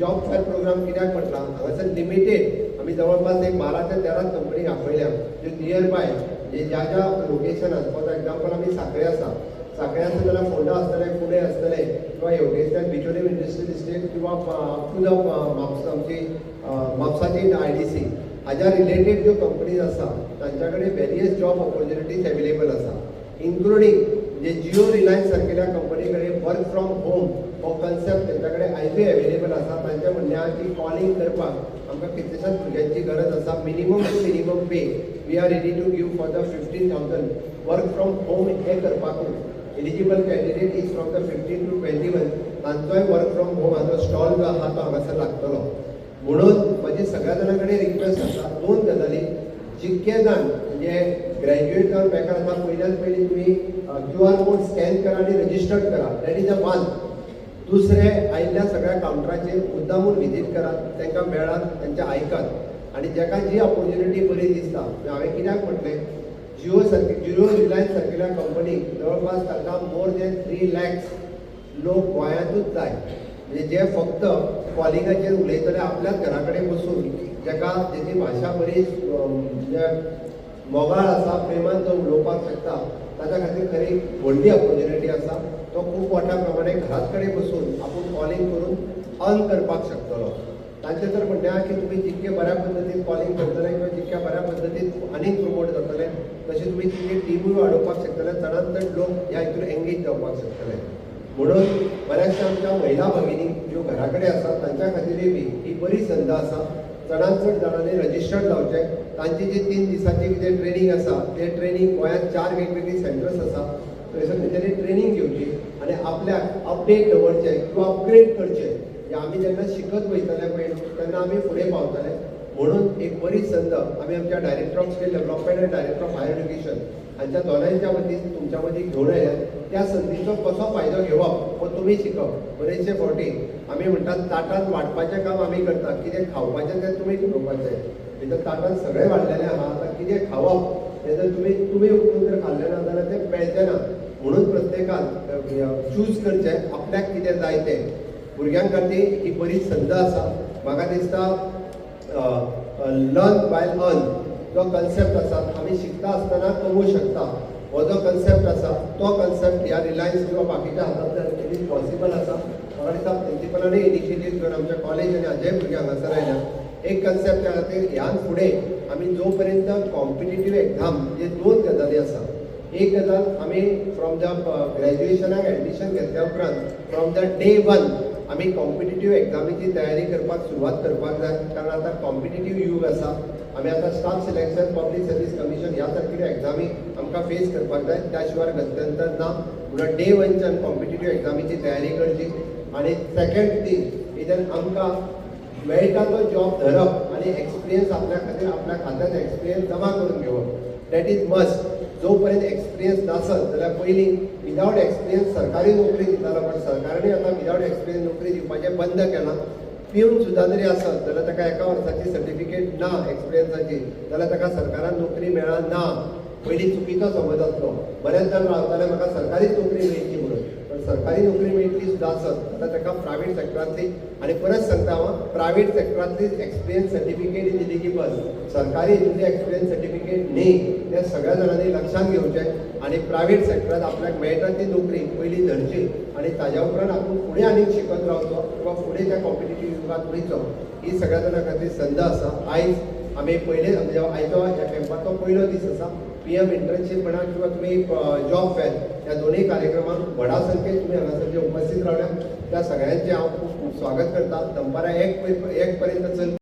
Job fair programme कित्याक म्हटला, हांगासर लिमिटेड आमी जवळपास एक 12 ते 13 कंपनीक आपयल्या, ज्यो नियर बाय, म्हणजे ज्या ज्या लोकेशनान, फॉर एग्जाम्पल आमी साखळे आसा, साखळे आसा जाल्यार फोंडा आसतलें, फुडें आसतलें, किंवा हेवटेंतल्यान बिचोलीम इंडस्ट्रियल इस्टेट किंवा अप टू the Mapusa, आमची म्हापसाची आयडीसी, हाज्या रिलेटेड ज्यो कंपनीज आसा तांच्या कडेन वेरियस जॉब ऑपॉर्च्युनिटीज अवेलेबल आसा, इन्क्लुडींग म्हणजे जिओ, रिलायन्स सारकेल्या कंपनी कडेन वर्क फ्रॉम होम हो कन्सेप्ट तेंच्या कडेन आयजूय अवेलेबल आसा. तांचें म्हणणें आहा की कॉलिंग करपाक आमकां कितल्याशाच भुरग्यांची गरज आसा. Minimum to minimum pay we are ready to give for the 15,000. Work from home हें करपाकूच eligible candidate is from the 15 to 21. तांचोय वर्क फ्रॉम होम हाचो स्टॉल जो आहा तो हांगासर लागतलो. म्हणून म्हजी सगळ्या जाणां कडेन रिक्वेस्ट आसा दोन गजाली. जितके जाण म्हणजे ग्रॅज्युएट जावन बेकार आसा, पयल्यान पयलीं तुमी क्यू आर कोड स्कॅन करा आनी रजिस्टर्ड करा. That is a one. दुसरें, आयिल्ल्या सगळ्या कावंटराचेर मुद्दामून विजीट करात, तांकां मेळात, तांचें आयकात आनी जाका जी ऑपॉर्च्युनिटी बरी दिसता. हांवें कित्याक म्हटलें, जिओ सारके, जिओ, रिलायन्स सारकेल्या कंपनीक जवळपास तांकां मोर दॅन 3 लॅक्स लोक गोंयांतूच जाय, म्हणजे जे फक्त कॉलिंगाचेर उलयतले, आपल्याच घरा कडेन बसून, जाका तेजी भाशा बरी म्हणजे मोगाळ आसा, प्रेमान जो उलोवपाक शकता, ताच्या खातीर खरी व्हडली ऑपॉर्च्युनिटी आसा. तो खूब मोठ्या प्रमाणे घराच कडेन बसून आपूण कॉलिंग करून अर्न करपाक शकतलो. तांचें तर म्हणणें आहा की तुमी जितके बऱ्या पद्दतीन कॉलिंग करतले किंवा जितक्या बऱ्या पद्दतीन आनीक प्रमोट जातले, तशें तुमी तितकी टिमूय वाडोवपाक शकतले, चडांत चड लोक ह्या हितून एंगेज जावपाक शकतले. म्हणून बऱ्याचशा आमच्या महिला भगिनी ज्यो घरा कडेन आसात, तांच्या खातीरूय बी ही बरी संद आसा. चडांत चड जाणांनी रजिस्टर्ड जावचें. तांची जी 3 दिसांची कितें ट्रेनींग आसा, ते ट्रेनींग गोंयांत चार वेगवेगळी सेंटर्स आसा, थंयसर तेंच्यांनी ट्रेनींग घेवची आनी आपल्याक अपडेट दवरचें किंवा अपग्रेड करचें. म्हणजे आमी जेन्ना शिकत वयतले पळय न्हू, तेन्ना आमी फुडें पावतले. म्हणून एक बरी संद आमी आमच्या Director of Skill Development आनी डायरेक्टर ऑफ हायर एज्युकेशन हांच्या दोनांच्या वतीन तुमच्या मदीं घेवन आयल्या. त्या संदीचो कसो फायदो घेवप हो तुमी शिकप. बरेचशे फावटी आमी म्हणटात, ताटात वाडपाचें काम आमी करता, कितें खावपाचें तें तुमी थारोवपाचें. भितर ताटात सगळें वाडलेलें आहा, आतां कितें खावप हें जर तुमी उठून जर खाल्लें ना जाल्यार तें मेळचें ना. म्हणून प्रत्येकान चूज करचें आपल्याक कितें जाय तें. भुरग्यां खातीर ही बरी संद आसा. म्हाका दिसता, लर्न वायल अर्न जो कन्सेप्ट आसा, आमी शिकता आसतना कमोवंक शकता, हो जो कन्सेप्ट आसा, तो कन्सेप्ट ह्या रिलायन्स किंवा बाकीच्या हातांतल्यान it is possible आसा. म्हाका दिसता, प्रिंसिपलानूय इनिशिएटीव घेवन आमच्या कॉलेज आनी हाजे भुरगे हांगासर आयल्या. एक कन्सेप्ट त्या खातीर ह्यान फुडें आमी जो पर्यंत कॉम्पिटेटीव एक्झाम, म्हणजे दोन गजाली आसा. एक गजाल, आमी फ्रॉम the ग्रॅज्युएशनाक एडमिशन घेतल्या उपरांत फ्रॉम the day one आमी कॉम्पिटेटीव एक्झामीची तयारी करपाक सुरवात करपाक जाय, कारण आतां कॉम्पिटेटीव यूग आसा. आमी आतां Staff Selection, Public Service Commission ह्या सारकिल्यो एक्झामी आमकां फेस करपाक जाय, त्या शिवाय गत्यंतर ना. म्हणून डे वनच्यान कॉम्पिटेटीव एक्झामीची तयारी करची. आनी सेकंड थींग is, आमकां मेळटा तो जॉब धरप आनी एक्सपिरियन्स आपल्या खातीर, आपल्या खात्यात एक्सपिरियन्स जमा करून घेवप, that is must. जो पर्यंत एक्सपिरियन्स नासत जाल्यार, पयलीं विदावट एक्सपिरियन्स सरकारी नोकरी दितालो, पण सरकारानूय आतां विदावट एक्सपिरियन्स नोकरी दिवपाचें बंद केलां. पिवन सुद्दां जरी आसत जाल्यार ताका एका वर्साची सर्टिफिकेट ना एक्सपिरियन्साची जाल्यार ताका सरकारान नोकरी मेळना. पयलीं चुकीचो समज आसलो, बरेच जाण रावताले म्हाका सरकारीच नोकरी मेळची म्हणून. पण सरकारी नोकरी मेळटली सुद्दां आसत जाल्यार ताका प्रायवेट सेक्टरांतली, आनी परत सांगता हांव, प्रायवेट सेक्टरांतली एक्सपिरियन्स सर्टिफिकेट is eligible, सरकारी हितूंतली एक्सपिरियन्स सर्टिफिकेट न्ही. तें सगळ्या जाणांनी लक्षांत घेवचें आनी प्रायवेट सेक्टरांत आपल्याक मेळटा ती नोकरी पयलीं धरची आनी ताज्या उपरांत आपूण फुडें आनीक शिकत रावचो किंवा फुडें त्या कॉम्पिटेटीव युगांत वयचो. ही सगळ्या जाणां खातीर संद आसा. आयज आमी पयले, म्हणजे आयचो ह्या कॅम्पाचो पयलो दीस आसा. पीएम इंटर्नशीप म्हणा किंवा तुमी जॉब फेअर, ह्या दोनूय कार्यक्रमांक व्हडा संख्येन तुमी हांगासर जे उपस्थित रावल्या, त्या सगळ्यांचें हांव खूब खूब स्वागत करता. दनपारां 1 पर्यंत चल.